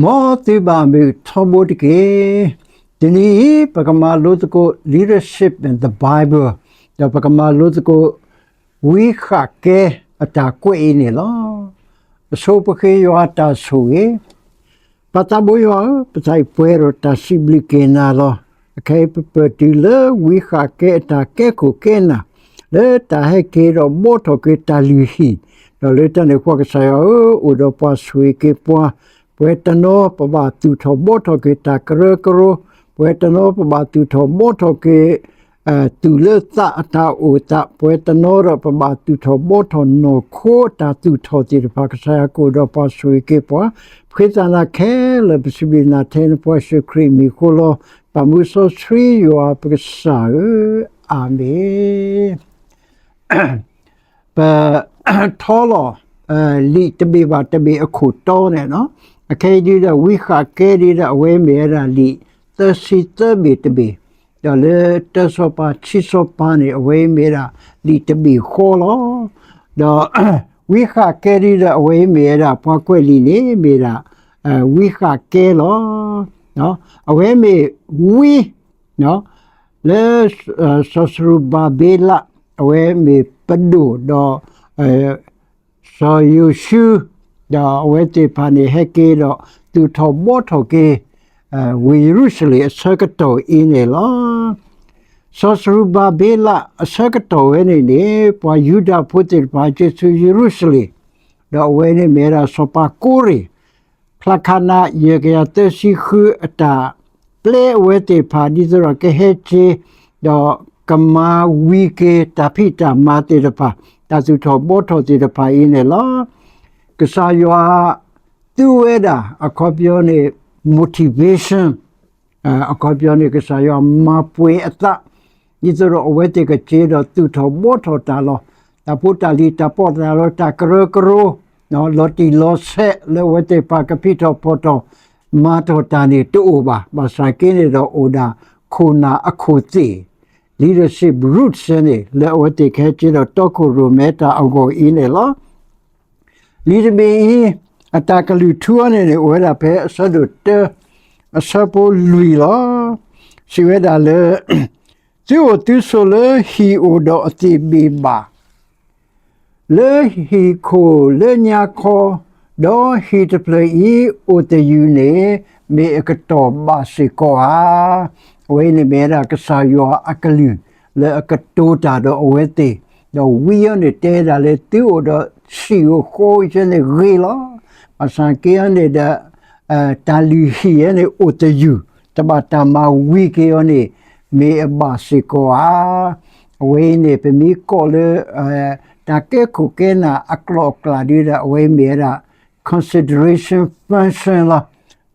မ်သုဘၣ်မုာ်ထီဘိတက့ၢ်. တနံၤအံၤ ပကမၤလိသကိး Leadership in the Bible ဒီးပကမၤလိသကိး ဝံဃးကဲအတၢ်ကွဲးအံၤန့ၣ်လီၤ. အဆိပဃ့ယွၤတၢ်ဆိၣ်ဂ့ၤ. ပၢ်သးဘိယွၤဧၢ, ပသးအံၤပှဲၤဒီးတၢ်စံးဘျုးက့ၤနၤလီၤ. အခဲအံၤပပၢၢ်တုၤလၢဝံဃးကဲအတၢ်ကဲခိၣ်ကဲနၢ် လၢတၢ်ဟဲက့ၤဒီးဘှီထီၣ်က့ၤတၢ်လုၢ်ဟံၣ်, ဒီးလၢတၢ်န့ၣ်အဃိ ကစၢ်ယွၤဧၢ, အိၣ်ဒီးပှၤဆိၣ်ဂ့ၤက့ၤပှၤ, ပဝဲတနီၤပဘၣ်သူၣ်ထီၣ်ဘှီထီၣ်က့ၤတၢ်ကရၢကရိ, ပဝဲတနီၤပဘၣ်သူၣ်ထီၣ်ဘှီထီၣ်က့ၤ သူၣ်လၢသးအတၢ်အိၣ်သး, ပဝဲတနီၤဒီးပဘၣ်သူၣ်ထီၣ်ဘှီထီၣ်နီၢ်ခိအတၢ်သူၣ်ထီၣ်သ့ၣ်တဖၣ် ကစၢ်ယွၤကအိၣ်ဒီးပှၤဆိၣ်ဂ့ၤက့ၤပှၤ, ပဃ့သးနၤခဲလၢာ် ပစံးဘျုးနၤထဲနဖိယ့ၣ်ၡူးခရံာ်အမံၤအဃိလီၤ. ပာ်မူစီဆှံယွၤပကစၢ်ဧၢ, အၤမ့ၣ်. ပထီလီၤ လံာ်တဘ့ၣ်ဘၣ်တဘ့ၣ်အခိၣ်တီန့ၣ်, အခဲအံၤဒ်ဒီး ဝံဃးကဲဒ်ဒီး အဝဲမ့ၢ်ဝဲဒၣ်လံာ်သၢဆံသၢဘ့ၣ်တဘ့ၣ်, ဒီးလၢတၢစီၤပၤခံစီၤပၤန့ၣ် အဝဲမ့ၢ်ဝဲဒၣ်လံာ်တဘ့ၣ်ဃီလီၤ. ဒီးဝံဃးကဲဒ်ဒီး အဝဲမ့ၢ်ဝဲဒၣ် ပှၤကွဲးလံာ်န့ၣ် မ့ၢ်ဒၣ် ဝံဃးကဲလီၤ. အဝဲမ့ၢ်ဝံ လၢ စီၤစရူၤဘၤဘ့လး အဝဲမ့ၢ်ပဒိၣ်ဒီး စီၤယိၤၡူး, ဒီးအဝဲသ့ၣ်တဖၣ်န့ၣ် ဟဲက့ၤဒီးသူၣ်ထီၣ်ဘှီထီၣ်က့ၤ ဝ့ၢ်ယရူၤၡလ့ၣ်အဆၢကတီၢ်အံၤန့ၣ်လီၤ. စီၤစရူၤဘၤဘ့လးအဆၢကတီၢ်ဝဲန့ၣ်န့ၣ် ပှၤယူဒၤဖိသ့ၣ်တဖၣ် ဟဲက့ၤဆူယရူၤၡလ့ၣ်, ဒီးအဝဲန့ၣ်မ့ၢ်ဝဲဒၣ်စီၤပၤကိရ့ၣ် ဖျးခးနး ယဲၢ်ကယၤသၢဆံဃု အတၢ်ပျဲအဝဲသ့ၣ်တဖၣ် ဒ်သိးဒီးကဟဲက့ၤ ဒီးကမၤဝံၤက့ၤတၢ်ဖံးတၢ်မၤသ့ၣ်တဖၣ်, တၢ်သူၣ်ထီၣ်ဘှီထီၣ်သ့ၣ်တဖၣ်အံၤန့ၣ်လီၤ. ကစၢ်ယွၤသူဝဲဒၣ် အခီပညီန့ၣ် motivation အခီပညီန့ၣ် ကစၢ်ယွၤမၤပှဲၤအသး ဒ်သိးဒီးအဝဲသ့ၣ်ကက့ၤဒီးသူၣ်ထီၣ်ဘှီထီၣ်တၢ်လီၤ. တၢ်ဖိတၢ်လံၤ တၢ်ပီးတၢ်လီ တၢ်ကရၢကရိ လီၤတံၢ်လီၤဆဲးလၢအဝဲသ့ၣ်တဖၣ်ကဖံးထီၣ်ဖီၣ်ထီၣ် မၤထီၣ်တၢ်န့ၣ်တအိၣ်ဘၣ်. ဘၣ်ဆၣ်က့န့ၣ်ဒီးအိၣ်ဒၣ် ခိၣ်နၢ်အခိၣ်သ့ၣ် leadership roots န့ၣ် လၢအဝဲသ့ၣ်ကဟဲက့ၤဒီးတီခိၣ်ရိၣ်မဲတၢ်အဂီၢ်အံၤန့ၣ်လီၤ. လံာ်တဘ့ၣ်အံၤ အတၢ်ကလုၢ်ထူအီၤန့ၣ်န့ၣ် အိၣ်ဝဲဒၣ်ဖဲအဆၢဒိၣ်တၢ အဆၢဖိလွံၢ်လီၤ. စံးဝဲဒၣ်လၢ သုအိၣ်သုဆိးလၢဟံၣ်အိၣ်ဒီးအသ့ၣ်ဘ့ၣ်ဘၣ် လၢဟံၣ်ခိၣ်လၢညါခီ, ဒီးဟံၣ်တဖျၢၣ်အံၤအိၣ်သယုၢ်န့ၣ် မ့ၢ်အကတီၢ်ဘၣ်စ့ၢ်ကီးဧါ. အဝဲအံၤန့ၣ်မ့ၢ်ဝဲဒၣ်ကစၢ်ယွၤအကလုၢ် လၢအကတိၤတၢ်ဒီးအဝဲသ့ၣ်, ဒီးဝံအီၤန့ၣ်တဲဒၣ်လၢသုအိၣ်ဒီးဟံၣ်အိၣ်ဃီအံၤန့ၣ်ဂ့ၤလီၤ. ဘၣ်ဆၣ်က့အီၤန့ၣ်ဒီး တၢ်လုၢ်ဟံၣ်အံၤန့ၣ်အိၣ်သယုၢ်, တဘၣ်တၢ်မၤဝံၤက့ၤအီၤန့ၣ် မ့ၢ်အဘၣ်စ့ၢ်ကီးဧါ. အဝဲအံၤန့ၣ် ပမ့ၢ်ကိးလၢ တၢ်ကဲခိၣ်ကဲနၢ်အကျိၤအကျဲဒ်ဒီး အဝဲအံၤမ့ၢ်ဝဲဒၣ် consideration function လီ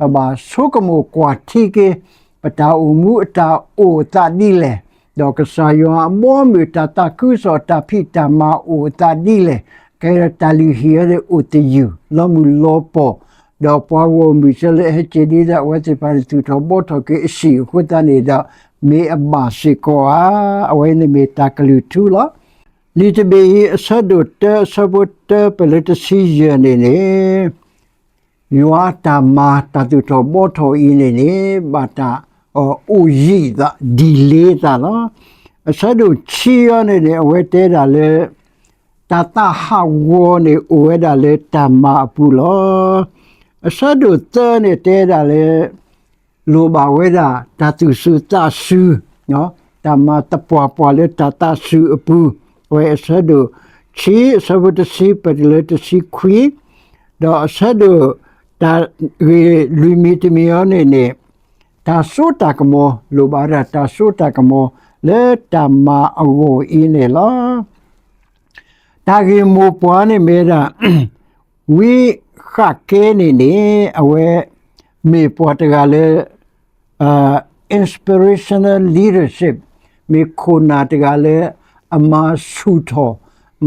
ၤ. ပဘၣ်ဆိကမိၣ်ကွၢ်ထံက့ၤ ပတၢ်အိၣ်မူအတၢ်အိၣ်အသးဒ်လဲၣ်, ဒီးကစၢ်ယွၤအဘီအမုၢ်တၢ်သးခုကစီၣ်တၢ်ဖံးတၢ်မၤအိၣ်အသးဒ်လဲၣ်, ကဲဒီးတၢ်လုၢ်ဟံၣ်အံၤန့ၣ်အိၣ်သယုၢ် လီၤမုၢ်လီၤပီၢ်, ဒီးပှၤဂီၢ်မုၢ်စ့ၢ်လၢအဟဲက့ၤဒ်ဒီး အဝဲသ့ၣ်တဖၣ်န့ၣ် သူၣ်ထီၣ်ဘှီထီၣ်က့ၤအဟံၣ်အဃိသတးန့ၣ်ဒီး မ့ၢ်အဘၣ်စ့ၢ်ကီးဧါ. အဝဲန့ၣ်မ့ၢ်တၢ်ကလုၢ်ထူလီၤ. လံာ်တဘ့ၣ်အံၤ အဆၢဒိၣ်တၢ အဆၢဖိတၢ ပလၢတဆံယဲၢ်န့ၣ်န့ၣ် ယွၤအတၢ်မၤတၢ်သူၣ်ထီၣ်ဘှီထီၣ်အံၤန့ၣ်န့ၣ် ဘၣ်တၢ်အိၣ်ယံာ်သး delay သးလီၤ. အဆၢဒိၣ်ခံအံၤန့ၣ်န့ၣ် အဝဲတဲဒၣ်လၢ တၢ်သးဟးဂီၤန့ၣ် အိၣ်ဝဲဒၣ်လၢတၢ်မၤအပူၤလီၤ. အဆၢဒိၣ်သၢန့ၣ်တဲဒၣ်လၢ လိၣ်ဘၣ်ဝဲဒၣ်တၢ်သူၣ်စူၤသးစူၤ, တၢ်မၤသပှၢ်ပှၢ်လၢတၢ်သးစူၤအပူၤ, အဝဲအဆၢဒိၣ်ခံ အဆၢဖိတဆံ ပတုၤလၢတဆံခွံ, ဒီးအဆၢဒိၣ်တၢ်ဂ့ၢ်လွံၢ်မံၤတမံၤအံၤန့ၣ်န့ၣ် တၢ်စိတၢ်ကမီၤ လိၣ်ဘၣ်ဝဲဒၣ်တၢ်စိတၢ်ကမီၤလၢတၢ်မၤအဂီၢ်အံၤန့ၣ်လီၤ. တၢ်ဂ့ၢ်မိၢ်ပှၢ်န့ၣ်မ့ၢ်ဝဲဒၣ် ဝံဃးကဲန့ၣ်န့ၣ် အဝဲမ့ၢ်ပှၤတဂၤလၢ inspirational leadership မ့ၢ်ခိၣ်နၢ်တဂၤလၢ အမၤဆူၣ်ထီၣ်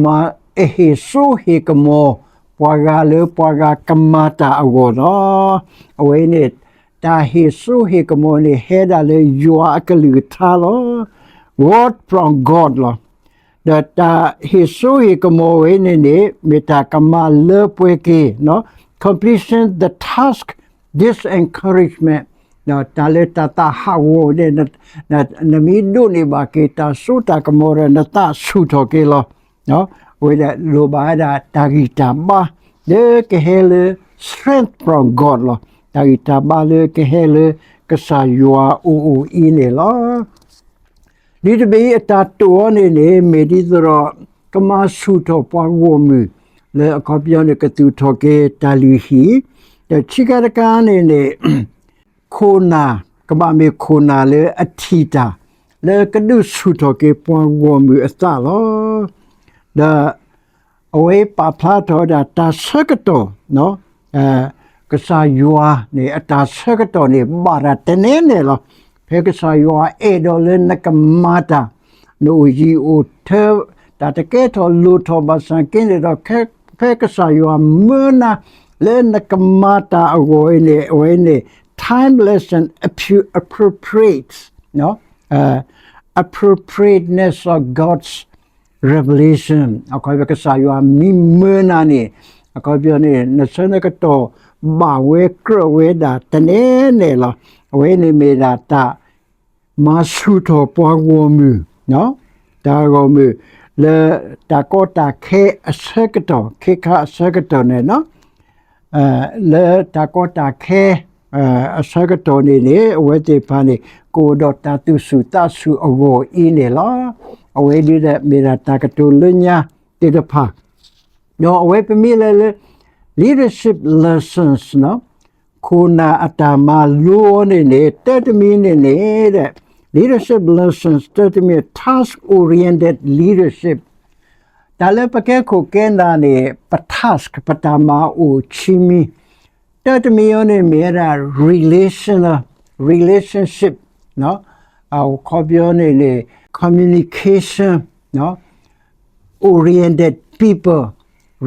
မၤအဟ့ၣ်စိဟ့ၣ်ကမီၤ ပှၤဂၤလၢပှၤဂၤကမၤတၢ်အဂီၢ်လီၤ. အဝဲန့ၣ် တၢ်ဟ့ၣ်စိဟ့ၣ်ကမီၤန့ၣ် ဟဲဒၣ်လၢယွၤအကလုၢ်ကထါလီၤ. God from God လီၤ. ဒီးတၢ်ဟ့ၣ်စိဟ့ၣ်ကမီၤဝဲန့ၣ်န့ၣ် မ့ၢ်တၢ်ကမၤလၢပှဲၤက့ၤ completion the task discouragement, တၢ်လၢတၢ်သးဟးဂီၤန့ၣ်, နမ့ၢ်ဒိးန့ၢ်ဘၣ်က့ၤတၢ်စိတၢ်ကမီၤဒီး နသးဆူၣ်ထီၣ်က့ၤလီၤ. အဝဲဒၣ်လိၣ်ဘၣ်ဝဲဒၣ်တၢ်ဂံၢ်တၢ်ဘါ လၢကဟဲလၢ strength from God လီၤ. တၢ်ဂံၢ်တၢ်ဘါလၢကဟဲလၢကစၢ်ယွၤအအိၣ်အံၤန့ၣ်လီၤ. ဒ်တဘ့ၣ်အံၤအတၢ်တိာ်အီၤန့ၣ်န့ၣ် မ့ၢ်ဒ်သိးဒီး ကမၤဆူၣ်ထီၣ်ပှၤဂီၢ်မုၢ် လၢအခီပညီန့ၣ် ကသူၣ်ထီၣ်က့ၤတၢ်လုၢ်ဟံၣ်, ဒီးခံခါတခါန့ၣ်န့ၣ် ခိၣ်နၢ်, ကဘၣ်မ့ၢ်ခိၣ်နၢ်လၢအထံၣ်တၢ် လၢကဒုးဆူၣ်ထီၣ်က့ၤပှၤဂီၢ်မုၢ်အသးလီၤ. ဒီး အဝဲပာ်ဖျါထီၣ်ဝဲဒၣ်တၢ်ဆၢကတီၢ်, ကစၢ်ယွၤန့ၣ် အတၢ်ဆၢကတီၢ်န့ၣ် ဘၣ်တၢ်တနဲနဲလီၤ. ဖဲကစၢ်ယွၤအဲၣ်ဒိးလၢနကမၤတၢ်, နအိၣ်ယံၤအိၣ်ထၢ, တၢ်တကဲထီၣ်လိၣ်ထီၣ်ဘၣ်ဆၣ်က့န့ၣ်ဒီး ဖဲကစၢ်ယွၤမၢနၤ လၢနကမၤတၢ်အဂီၢ်အံၤန့ၣ် အဝဲန့ၣ် timeless and appro- appropriate, appropriateness of God's revelation အခီပညီကစၢ်ယွၤမ့ၢ်မၢနၤန့ၣ်, အခီပညီန့ၣ် နဆၢနကတီၢ်ဘၣ်ဝဲကြၢးဝဲဒၣ်တနဲနဲလီၤ. အဝဲန့ၣ်မ့ၢ်ဒၣ်တၢ်မၤဆူၣ်ထီၣ်ပှၤဂီၢ်မုၢ်, တၢ်ဂီၢ်မုၢ် လၢတၢ်ကီတၢ်ခဲအဆၢကတီၢ်, ခ့ခါအဆၢကတီၢ်န့ၣ် လၢတၢ်ကီတၢ်ခဲ အဆၢကတီၢ်န့ၣ်န့ၣ် အဝဲသ့ၣ်တဖၣ်န့ၣ် ကအိၣ်ဒီးတၢ်သူၣ်ဆူၣ်သးဆူၣ်အဂီၢ်အံၤန့ၣ်လီၤ. အဝဲဒ်ဒီးမ့ၢ်ဒၣ်တၢ်ကတိၤလၢညါသ့ၣ်တဖၣ်, ဒီးအဝဲပမ့ၢ်လဲၤလၢ leadership lessons, ခိၣ်နၢ်အတၢ်မၤလိအီၤန့ၣ်န့ၣ် တၢတမံၤန့ၣ်န့ၣ် leadership lessons တၢတမံၤ task oriented leadership တၢ်လၢပကဲခိၣ်ကဲနၢ်န့ၣ် ပ task ပတၢ်မၤအိၣ်ခံမံၤ, တၢတမံၤအံၤန့ၣ်မ့ၢ်ဝဲဒၣ် relational, relationship, အခီပညီန့ၣ်န့ၣ် communication oriented people,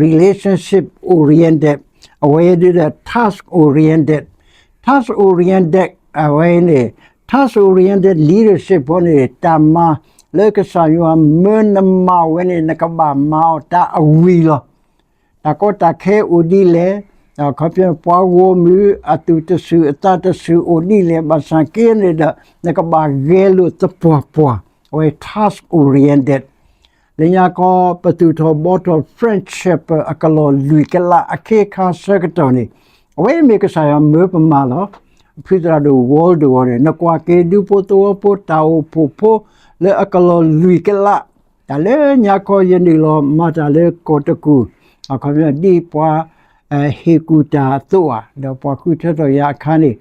relationship oriented, အဝဲဒ်ဒီး task oriented, task oriented အဝဲန့ၣ် task oriented leadership အဃိန့ၣ် တၢ်မၤလၢကစၢ်ယွၤမၢနမၤဝဲန့ၣ် နကဘၣ်မၤအီၤတၢ်အဝံၤလီၤ. တၢ်ကီတၢ်ခဲအိၣ်ဒ်လဲၣ်, အခီပညီပှၤဂီၢ်မုၢ်အသူၣ်တဆူၣ်အသးတဆူၣ်အိၣ်ဒ်လဲၣ် ဘၣ်ဆၣ်က့န့ၣ်ဒီး နကဘၣ်ဂဲၤလိာ်သပှၢ်ပှၢ်, အဝဲ task oriented လၢညါခီ ပသူၣ်ထီၣ်ဘှီထီၣ် French Shepherd အကလီၢ်လွံၢ်ကလးအခ့အခါဆၢကတီၢ်န့ၣ်, အဝဲမ့ၢ်ကစၢ်ယွၤမၢပမၤလီၤ. ဖုသရၣ်ဒိၣ် Waldo န့ၣ် နကွၢ်က့ၤဒူဖိသဝီဖိ တၢ်အိၣ်ဖှိၣ်ဖိ လၢအကလီၢ်လွံၢ်ကလး, တၢ်လၢညါခီယနုာ်လီၤမၤတၢ်လၢကီၢ်တကူၣ်, အခီပညီဒ်ပှၤ ဟ့ၣ်ကူၣ်တၢ်အသိးဧါ, ဒီးပှၤဃုထၢထီၣ်ယၤအခါန့ၣ်,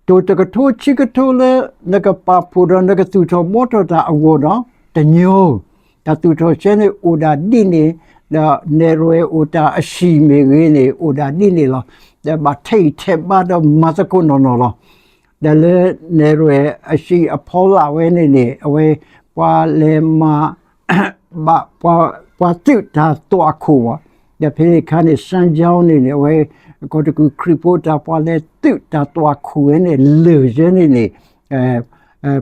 တိၢ်တကထိဆံကထိလၢ နကပာ်ဖှိၣ်ဒီးနကသူၣ်ထီၣ်ဘှီထီၣ်တၢ်အဂီၢ်ဒီး တညီ, တၢ်သူၣ်ထီၣ်ဆဲန့ၣ်အိၣ်ဒၣ်ဒ်န့ၣ်, ဒီးနဲၣ်ရွဲၣ်အိၣ်တၢ်အဆံၣ်မ့ၢ်ဂ့ၤန့ၣ် အိၣ်ဒၣ်ဒ်န့ၣ်လီၤ. ဒီးဘၣ်ထဲးအံၤထဲးဘါဒီးမၤသကိးနီၢ်နီၢ်လီၤ. ဒီးလၢနဲၣ်ရွဲၣ်အဆံၣ်အဖီလာ်ဝဲန့ၣ်န့ၣ် အဝဲ ပှၤလဲၤမၤ ဘၣ် ပှၤသုးတၢ်သွၣ်ခိၣ်ဘၣ်, ဒီးဖဲန့ၣ်အခါန့ၣ် စၣ်ကၠီန့ၣ်န့ၣ် အဝဲ ကီၢ်တကူၣ်ခရံာ်ဖိတၢ်ပှၤလဲၤသုးတၢ်သွၣ်ခိၣ်ဝဲန့ၣ် လၢာ်ယဲန့ၣ်န့ၣ်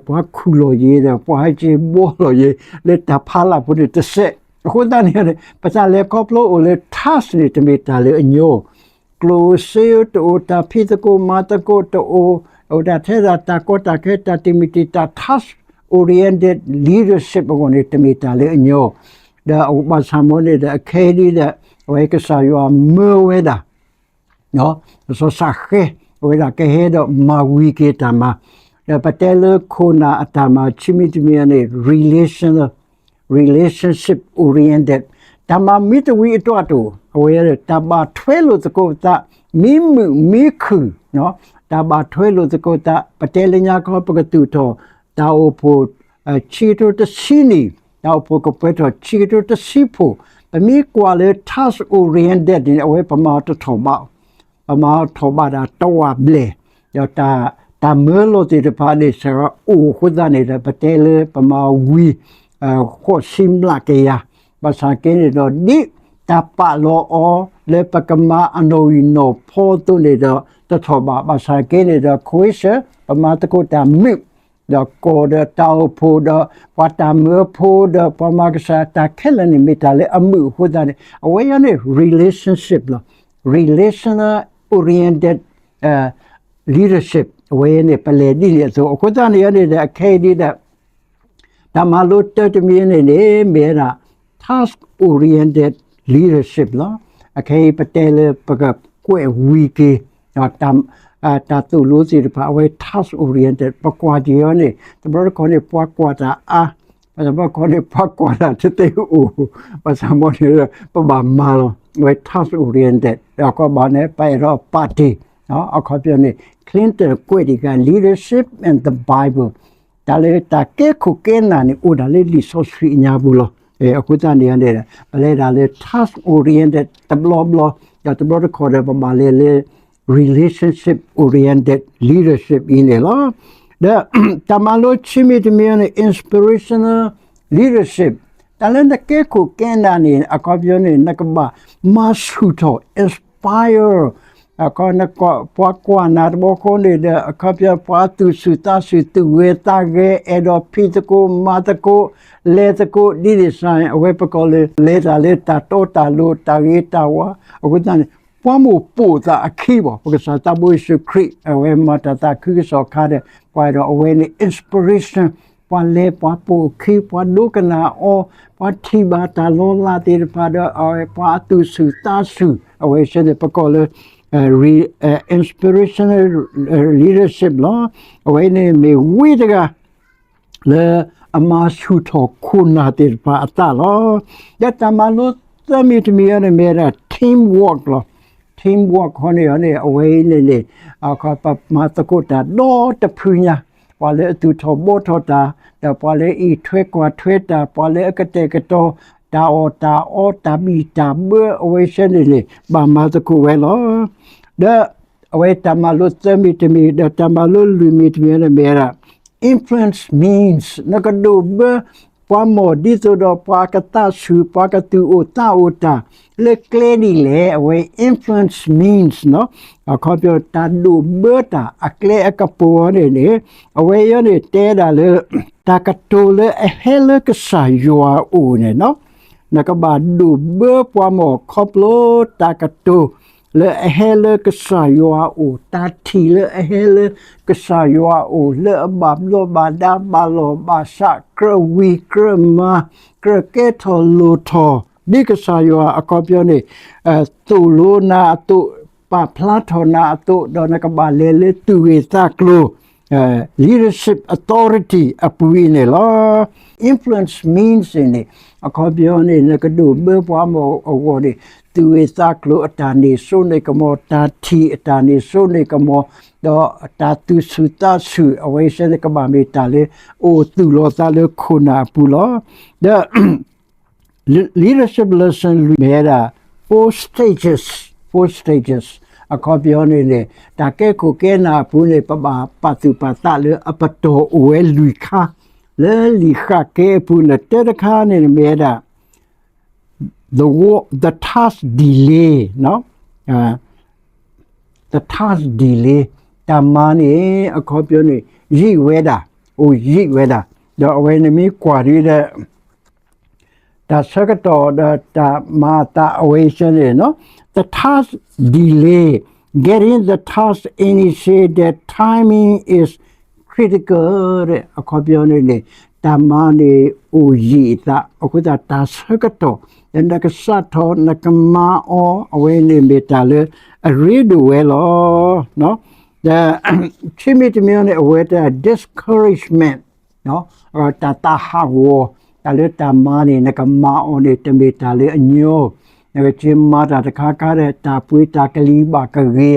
ပှၤခူၣ်လီၤယံၤဒီး ပှၤဟဲက့ၤဘှီလီၤယံၤ လၢတၢ်ဖးလၢ်ဖိန့ၣ်တစဲး, အဃိသတးန့ၣ် ပတၢ်လဲၤခီဖျိအိၣ်လၢ task န့ၣ် တမ့ၢ်တၢ်လၢအညီ, ကျိၣ်စ့တအိၣ် တၢ်ဖံးသကိးမၤသကိးတအိၣ်, အိၣ်ဒၣ်ထဲဒၣ်တၢ်ကီတၢ်ခဲ တၢ်တမံၤတံၢ် တၢ် task oriented leadership အဂီၢ်န့ၣ် တမ့ၢ်တၢ်လၢအညီ, ဒီးအဘၣ်ဆၣ်မ့ၢ်န့ၣ်ဒီး အခဲအံၤဒီး အဝဲကစၢ်ယွၤမၢဝဲဒၣ် စီၤစးဃဲ အဝဲဒၣ်ကဟဲဒီးမၤဝံၤက့ၤတၢ်မၤ, ဒီးပတဲလၢခိၣ်နၢ်အတၢ်မၤ ခံမံၤတမံၤန့ၣ် relational, relationship oriented တၢ်မၤမ့ၢ်တဝံၤအတီၢ်တအိၣ် အဝဲတၢ်ဘၣ်ထွဲလိာ်သကိးပသး မ့ၢ်မုာ်မ့ၢ်ခုၣ်, တၢ်ဘၣ်ထွဲလိာ်သကိးသး ပတဲလၢညါခီ ပကသူၣ်ထီၣ် တၢ်အိၣ်ဖှိၣ် ဆံကထိတဆံနံၣ်, တၢ်အိၣ်ဖှိၣ်ကပှဲၤထီၣ်ဆံကထိတဆံဖှိၣ်, ပမ့ၢ်ကွၢ်လၢ task oriented န့ၣ် အဝဲပမၤအီၤတထီၣ်ဘး, ပမၤအီၤထီၣ်ဘးဒၣ်တဝာ်ဘျဲၣ်, ဒီးတၢ်မၢလီၤသ့ၣ်တဖၣ်န့ၣ် စးထီၣ်အိၣ်အဃိသတးန့ၣ်ဒီး ပတဲလၢပမၤဝံၤ ဃိးဆံမျးကယၤ, ဘၣ်ဆၣ်က့န့ၣ်ဒီး ဒ်တၢ်ပာ်လီၤအီၤလၢပကမၤအနီၣ်ဂံၢ်နီၣ်ဖီအသိးန့ၣ်ဒီး တထီၣ်ဘး, ဘၣ်ဆၣ်က့န့ၣ်ဒီး ခိးဆၢ ပမၤသကိးတၢ်မုာ် ဒီးကီၢ်ဒီးတၢ်အိၣ်ဖှိၣ်ဒီး ပှၤတၢ်မၢဖိဒီး ပှၤမၤကစၢ်တၢ်ခဲလၢာ်န့ၣ် မ့ၢ်တၢ်လၢအမုာ်အဃိသတးန့ၣ် အဝဲအံၤန့ၣ် relationship လီၤ. Relational oriented, အ leadership အဝဲန့ၣ် ပလဲၤဒ်န့ၣ်အသိး အဃိသတးန့ၣ်န့ၣ်ဒီး အခဲအံၤဒ်ဒီး တၢ်မၤလိတၢတမံၤန့ၣ်န့ၣ် မ့ၢ်ဝဲဒၣ် task oriented leadership လီၤ. အခဲအံၤပတဲလၢပကကွဲးဝံၤက့ၤ တၢ်သိၣ်လိသ့ၣ်တဖၣ် အဝဲ task oriented ပကွၢ်က့ၤအီၤန့ၣ် တဘျီတခီၣ်န့ၣ် ပှၤကွၢ်တၢ်အါ, တဘျီတခီၣ်န့ၣ် ပှၤကွၢ်တၢ်တသ့အိၣ်, ဘၣ်ဆၣ်မ့ၢ်န့ၣ် ပဘၣ်မၤလီၤ. အဝဲ task oriented အခီပညီန့ၣ် ပအဲၣ်ဒိး party အခီပညီန့ၣ် Clinton ကွဲးဒံးက leadership and the Bible တၢ်လၢတၢ်ကဲခိၣ်ကဲနၢ်န့ၣ် အိၣ်ဒၣ်လၢလံာ်စီဆှံအညါပူၤလီၤ. အဃိသတးန့ၣ်န့ၣ် ပလဲၤဒၣ်လၢ task oriented တဘျီဘျီ, ဒီးတဘျီတခီၣ်ဒီး ပဘၣ်လဲၤလၢ relationship oriented leadership အံၤန့ၣ်လီၤ. ဒီးတၢ်မၤလိခံမံၤတမံၤန့ၣ် inspirational leadership တၢ်လၢနကဲခိၣ်ကဲနၢ်န့ၣ် အခီပညီန့ၣ် နကဘၣ်မၤဆူၣ်ထီၣ် inspire အခီ ပှၤကွၢ်နၤတဘျီဃီန့ၣ်ဒီး အခီပညီ ပှၤသူၣ်ဆူၣ်သးဆူၣ် သူၣ်ဂဲၤသးဂဲၤ အဲၣ်ဒိးဖံးသကိးမၤသကိး လဲၤသကိး ဒ်န့ၣ်စ့ၢ် အဝဲပကိးလၢ လဲၤတၢ်လၢတၢ်တီတၢ်လိၤ တၢ်ဂ့ၤတၢ်ဝါ အဃိသတးန့ၣ် ပှၤမိၢ်ပိာ်သးအခံဘၣ် ပကစၢ်သးဘိယ့ၣ်ၡူးခရံာ် အဝဲမၤတၢ်သးခုကစီၣ်ခါဒီး ပှၤအဲၣ်ဒိးအဝဲန့ၣ် inspiration ပှၤလဲၤပှၤပိာ်အခံ ပှၤဒိကနၣ်အီၤ ပှၤထံၣ်ဘၣ်တၢ်လီၤလးသ့ၣ်တဖၣ်ဒီး အဝဲပှၤအသူၣ်ဆူၣ်သးဆူၣ် အဝဲဆၢန့ၣ် ပကိးလၢ inspirational leadership လီၤ. အဝဲန့ၣ်မ့ၢ်ဝ့ၢ်တဂၤ လၢအမၤဆူၣ်ထီၣ်ခိၣ်နၢ်သ့ၣ်တဖၣ်အသးလီၤ. ဒီးတၢ်မၤလိသၢမံၤတမံၤအံၤန့ၣ် မ့ၢ်ဝဲဒၣ် teamwork လီၤ. teamwork ခီန့ၣ်န့ၣ် အဝဲအံၤန့ၣ်န့ၣ် ပမၤသကိးတၢ်ဒီတဖုညါ ပှၤလၢအသူၣ်ထီၣ်ဘှီထီၣ်တၢ် ဒီးပှၤလၢအအံးထွဲကွၢ်ထွဲတၢ် ပှၤလၢအကတဲာ်ကတီၤ တၢ်အီၣ်တၢ်အီ တၢ်ဘံၣ်တၢ်ဘၢ အဝဲဆၢန့ၣ်န့ၣ် ဘၣ်မၤသကိးဝဲလီၤ. ဒီးအဝဲတၢ်မၤလိသၢမံၤတမံၤ ဒီးတၢ်မၤလိလွံၢ်မံၤတမံၤန့ၣ်မ့ၢ်ဝဲဒၣ် influence means နကဒိးဘၢ ပှၤမိၢ်ဒ်သိးဒီးပှၤကသးဆူၣ် ပှၤကသူၣ်အိၣ်သးအိၣ်တၢ် လၢကျဲဒ်လဲၣ် အဝဲ influence means အခီပညီ တၢ်ဒိးဘၢတၢ်အကျဲအကပူၤအံၤန့ၣ်န့ၣ် အဝဲအံၤန့ၣ်တဲဒၣ်လၢ တၢ်ကတိၤလၢအဟဲလၢကစၢ်ယွၤအအိၣ်န့ၣ် နကဘၣ်ဒိးဘၢပှၤမိၢ်ခီဖျိတၢ်ကတိၤ လၢအဟဲလၢကစၢ်ယွၤအအိၣ် တၢ်ထံၣ်လၢအဟဲလၢကစၢ်ယွၤအအိၣ် လၢအဘၣ်ဘျီးဘၣ်ဒါ ဘၣ်လီၢ်ဘၣ်စး ကြၢးဝံကြၢးမၤ ကြၢးကဲထီၣ်လိၣ်ထီၣ် ဒ်ကစၢ်ယွၤအခီပညီန့ၣ် သိၣ်လိနၤအသိး ပာ်ဖျါထီၣ်နၤအသိး ဒီးနကဘၣ်လဲၤလၢသူၣ်ဂ့ၢ်သးကျိၤ leadership authority အပူၤအံၤန့ၣ်လီၤ. influence means န့ၣ် အခီပညီန့ၣ် နကဒိးဘၢပှၤမိၢ်အဂီၢ်န့ၣ် သူၣ်ဂ့ၢ်သးကျိၤအတၢ်န့ၢ်စိန့ၢ်ကမီၤ တၢ်ထံၣ်အတၢ်န့ၢ်စိန့ၢ်ကမီၤ ဒီးတၢ်သူၣ်ဆူၣ်သးဆူၣ် အဝဲဆၢန့ၣ်ကဘၣ်မ့ၢ်တၢ်လၢ အိၣ်သူၣ်လီၤသးလၢခိၣ်နၢ်အပူၤလီၤ. ဒီး leadership lesson လွံၢ်မ့ၢ်ဝဲဒၣ် four stages, four stages အခီပညီန့ၣ်န့ၣ် တၢ်ကဲခိၣ်ကဲနၢ်အပူၤန့ၣ် ပဘၣ်ပာ်သူၣ်ပာ်သးလၢအပတီၢ်အိၣ်ဝဲလွံၢ်ခါ လၢလံာ်ဃၣ်ကဲအပူၤန့ၣ် တၢတခါန့ၣ်မ့ၢ်ဝဲဒၣ် the, the task delay, the task delay တၢ်မၤန့ၣ် အခီပညီန့ၣ် ယံာ်ဝဲဒၣ်, အိၣ်ယံာ်ဝဲဒၣ်, ဒီးအဝဲန့ၣ်မ့ၢ်ကွၢ်ဒ်ဒီး တၢ်ဆၢကတီၢ်ဒီးတၢ်မၤအသးအဝဲဆၢန့ၣ် the task delay, getting the task initiated, timing is critical အခီပညီန့ၣ်န့ၣ် တၢ်မၤန့ၣ်အိၣ်ယံာ်အသး အဃိသတးတၢ်ဆၢကတီၢ် ဒီးနကစးထီၣ်နကမၤအီၤ အဝဲန့ၣ်မ့ၢ်တၢ်လၢအရ့ဒိၣ်ဝဲလီၤ. ဒီးခံမံၤတမံၤန့ၣ် အဝဲတၢ် discouragement တၢ်သးဟးဂီၤ, တၢ်လၢတၢ်မၤန့ၣ် နကမၤအီၤန့ၣ် တမ့ၢ်တၢ်လၢအညီ, နကက့ၤမၤတၢ်တခါခါဒီး တၢ်ပှ့ၤတၢ်ကလံၤဘၣ်ကဂ့ၤဧါ,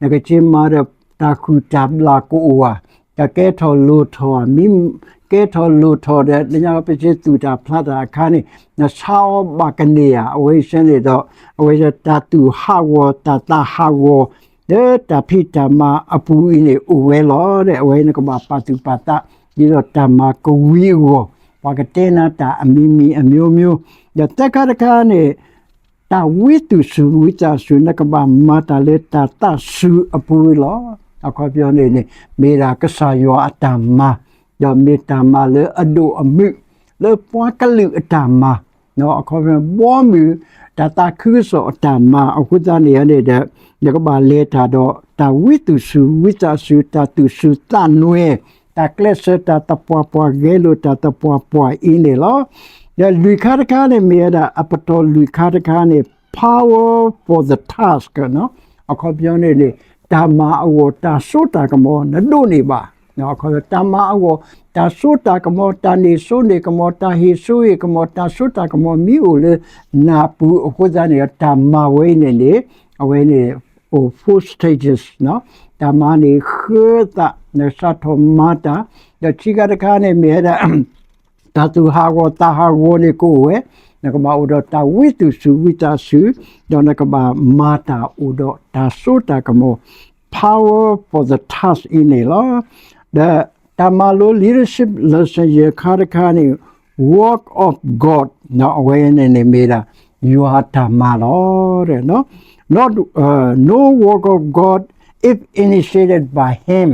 နကက့ၤမၤဒီး တၢ်ဃုာ်တၢ်ဘျၣ်ကအိၣ်ဧါ, တၢ်ကဲထီၣ်လိၣ်ထီၣ်ဧါ, မ့ၢ်ကဲထီၣ်လိၣ်ထီၣ်ဒီး နညါပစ့သူၣ်တၢ်ဖျးတၢ်အခါန့ၣ် နဆါအီၤဘၣ်ကန့ၢ်ဧါ, အဝဲဆၢန့ၣ်ဒီး အဝဲတၢ်သူၣ်ဟးဂီၤ တၢ်သးဟးဂီၤ လၢတၢ်ဖံးတၢ်မၤအပူၤအံၤန့ၣ် အိၣ်ဝဲလီၤ. အဝဲနကဘၣ်ပာ်သူၣ်ပာ်သး ဒ်သိးတၢ်မၤကဝံၤအဂီၢ်, ပှၤကတဲနၤတၢ်အမံၤမံၤအမျိုးမျိုး, ဒီးသၢခါတခါန့ၣ် တၢ်ဝံသူၣ်ဆူၣ်ဝံသးဆူၣ် နကဘၣ်မၤတၢ်လၢတၢ်သးဆူၣ်အပူၤလီၤ. အခီပညီန့ၣ်န့ၣ် မ့ၢ်ဒၣ်ကစၢ်ယွၤအတၢ်မၤ, ဒီးမ့ၢ်တၢ်မၤလၢအဒိၣ်အမုာ် လၢပှၤကလုာ်အတၢ်မၤ, အခီပညီ ဘီမုၢ် တၢ်သးခုကစီၣ်အတၢ်မၤ အဃိသတးန့ၣ်န့ၣ်ဒီး နကဘၣ်လဲၤတၢ်ဒီး တၢ်ဝံသူၣ်စူၤဝံသးစူၤ, တၢ်သူၣ်စူၤသးနွဲၤ, တၢ်ကျဲးစၢးတၢ်သပှၢ်ပှၢ်, ဂဲၤလိာ်တၢ်သပှၢ်ပှၢ်အံၤန့ၣ်လီၤ. ဒီးလွံၢ်ခါတခါန့ၣ်မ့ၢ်ဝဲဒၣ် အပတီၢ်လွံၢ်ခါတခါန့ၣ် power for the task အခီပညီန့ၣ်န့ၣ် တၢ်မၤအဂီၢ်တၢ်စိတၢ်ကမီၤနဒိးန့ၢ်ဘၣ်. တၢ်မၤအဂီၢ် တၢ်စိတၢ်ကမီၤ, တၢ်န့ၢ်စိန့ၢ်ကမီၤ, တၢ်ဟ့ၣ်စိဟ့ၣ်ကမီၤ, တၢ်စိတၢ်ကမီၤမ့ၢ်အိၣ်လၢနပူၤအဃိသတးန့ၣ် တၢ်မၤဝဲအံၤန့ၣ်န့ၣ် အဝဲန့ၣ် အိၣ် four stages တၢ်မၤန့ၣ်ဃၢသး နကစးထီၣ်မၤတၢ်, ဒီးခံခါတခါန့ၣ်မ့ၢ်ဝဲဒၣ် တၢ်သူၣ်ဟးဂီၤသးဟးဂီၤန့ၣ်ကအိၣ်ဝဲ, နကဘၣ်အိၣ်ဒီးတၢ်ဝံသူၣ်စူၤဝံသးစူၤ, ဒီးနကဘၣ်မၤတၢ်အိၣ်ဒီးတၢ်စိတၢ်ကမီၤ power for the task အံၤန့ၣ်လီၤ. ဒီးတၢ်မၤလိ leadership lesson ယဲၢ်ခါတခါန့ၣ် work of God အဝဲန့ၣ်န့ၣ်မ့ၢ်ဒၣ် ယွၤအတၢ်မၤလီၤ. No work of God if initiated by him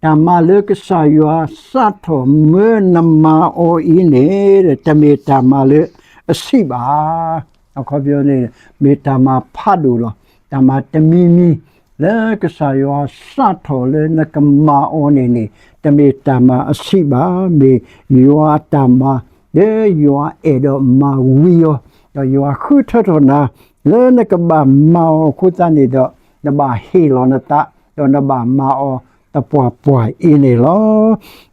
တၢ်မၤလၢကစၢ်ယွၤစးထီၣ်မၢနမၤအီၤအံၤန့ၣ် တမ့ၢ်တၢ်မၤလၢအဆံးဘၣ်. အခီပညီန့ၣ် မ့ၢ်တၢ်မၤဖးဒိၣ်လီၤ. တၢ်မၤတမံၤမံၤ လၢကစၢ်ယွၤစးထီၣ်လၢနကမၤအီၤန့ၣ်န့ၣ် တမ့ၢ်တၢ်မၤအဆံးဘၣ်. မ့ၢ်ယွၤအတၢ်မၤ လၢယွၤအဲၣ်ဒိးမၤဝံၤအီၤ, ဒီးယွၤဃုထၢထီၣ်နၤ လၢနကဘၣ်မၤအီၤအဃိသတးန့ၣ်ဒီး နဘၣ်ဟ့ၣ်လီၤနသး ဒီးနဘၣ်မၤအီၤသပှၢ်ပှၢ်အံၤန့ၣ်လီၤ.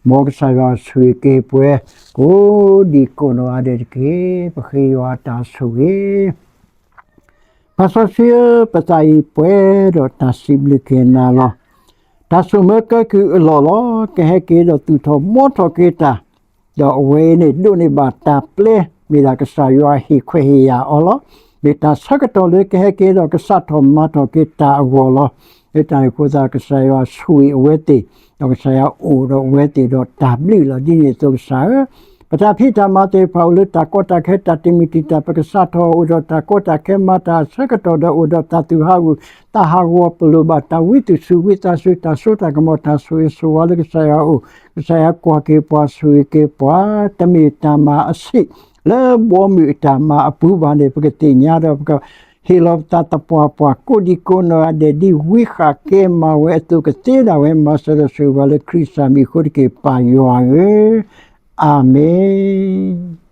မ်ကစၢ်ယွၤဆိၣ်ဂ့ၤက့ၤပှၤ ကိးဒံကိးနီၢ်ဂၤဒဲးတက့ၢ်. ပဃ့ယွၤတၢ်ဆိၣ်ဂ့ၤ ပၢ်စီဆှံဧၢ, ပသးအံၤပှဲၤဒီးတၢ်စံးဘျုးက့ၤနၤလီၤ. တၢ်ဆိၣ်မၢကဲကုၢ်အလီၢ်လီၤ. ကဟဲက့ၤဒီးသူၣ်ထီၣ်ဘှီထီၣ်က့ၤတၢ်, ဒီးအဝဲအံၤန့ၣ်ဒိးန့ၢ်ဘၣ်တၢ်ပျဲ မ့ၢ်ဒၣ်ကစၢ်ယွၤဟ့ၣ်ခွဲးဟ့ၣ်ယာ်အီၤလီၤ. မ့ၢ်တၢ်ဆၢကတီၢ်လၢကဟဲက့ၤဒီးကစးထီၣ်မၤထီၣ်က့ၤတၢ်အဂီၢ်လီၤ. လၢတၢ်န့ၣ်အဃိသတး ကစၢ်ယွၤဆိၣ်ဂ့ၤအဝဲသ့ၣ်, ဒီးကစၢ်ယွၤအိၣ်ဒီးအဝဲသ့ၣ်ဒီးတၢ်ဘျုးလီၤ. ဒ်န့ၣ်အသိးကစၢ်ဧၢ, ပတၢ်ဖံးတၢ်မၤသ့ၣ်တဖၣ်အိၣ်လၢတၢ်ကီတၢ်ခဲ တၢ်တမံၤတံာ်တာ် ပကစးထီၣ်အိၣ်ဒီးတၢ်ကီတၢ်ခဲ မၤတၢ်အဆၢကတီၢ်ဒီးအိၣ်ဒီးတၢ်သူၣ်ဟးဂီၤ တၢ်ဟးဂီၤ ပလိၣ်ဘၣ်တၢ်ဝံသူၣ်စူၤဝံသးစူၤ တၢ်စိတၢ်ကမီၤ တၢ်ဆိၣ်ဂ့ၤဆိၣ်ဝါလၢကစၢ်ယွၤအအိၣ်, ကစၢ်ယွၤကွၢ်က့ၤပှၤ ဆိၣ်ဂ့ၤက့ၤပှၤ တမ့ၢ်တၢ်မၤအဆံး လၢဘီမုၢ်အတၢ်မၤအပူၤဘၣ်န့ၣ် ပကသ့ၣ်ညါဒီးပကဟ့ၣ်လီၤပသးသပှၢ်ပှၢ် ကိးဒံကိးနီၢ်ဂၤဒဲး ဒ်ဝံဃာ်ကဲမၤဝဲအသိး ကသ့ဒၣ်ဝဲ မၤစၢၤဒီးဆိၣ်ဂ့ၤပှၤလၢခရံာ်စၢ်မံၤအဃိတက့ၢ် ပၢ်ယွၤဧၢ, အၤမ့ၣ်.